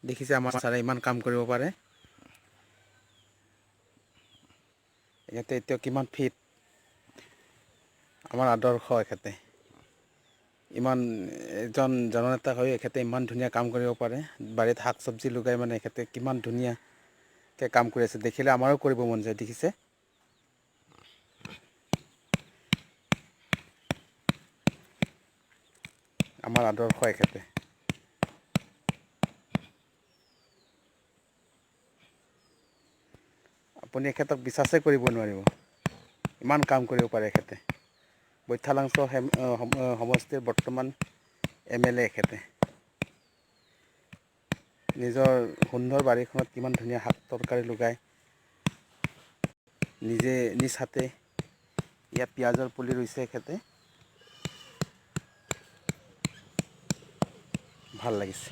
দেখিছে, আমাৰ ছাৰে ইমান কাম কৰিব পাৰে। ইয়াতে এতিয়া কিমান ফিট, আমাৰ আদৰ্শ এখেতে। ইমান এজন জননেতা হৈ এখেতে ইমান ধুনীয়া কাম কৰিব পাৰে। বাৰীত শাক চব্জি লগাই মানে এখেতে কিমান ধুনীয়াকৈ কাম কৰি আছে, দেখিলে আমাৰো কৰিব মন যায়। দেখিছে, আমাৰ আদৰ্শ এখেতে। আপুনি এখেতক বিশ্বাসেই কৰিব নোৱাৰিব, ইমান কাম কৰিব পাৰে এখেতে। বৈঠালাংছ সমষ্টিৰ বৰ্তমান এম এল এ এখেতে। নিজৰ সুন্দৰ বাৰীখনত কিমান ধুনীয়া শাক তৰকাৰী লগাই নিজে নিজ হাতে। ইয়াত পিঁয়াজৰ পুলি ৰুইছে এখেতে। ভাল লাগিছে।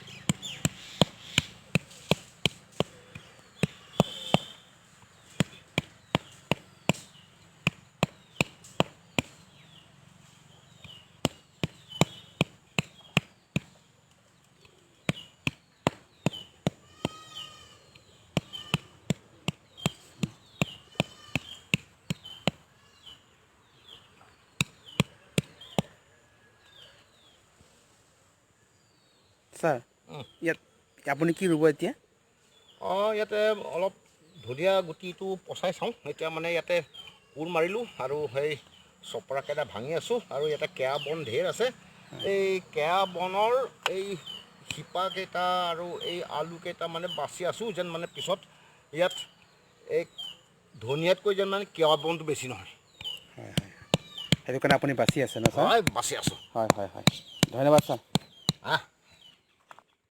ছাৰ, ইয়াত আপুনি কি ৰুব এতিয়া? অঁ, ইয়াতে অলপ ধনিয়া গুটিটো পচাই চাওঁ। এতিয়া মানে ইয়াতে কোৰ মাৰিলোঁ আৰু সেই চপৰাকেইটা ভাঙি আছোঁ আৰু ইয়াতে কেৰা বন ঢেৰ আছে। এই কেৰা বনৰ এই শিপাকেইটা আৰু এই আলুকেইটা মানে বাচি আছোঁ, যেন মানে পিছত ইয়াত এই ধনিয়াতকৈ যেন মানে কেৰা বনটো বেছি নহয়। হয়, সেইটো কাৰণে আপুনি বাচি আছে ন ছাৰ? হয়, বাচি আছোঁ। হয়, ধন্যবাদ ছাৰ। হা।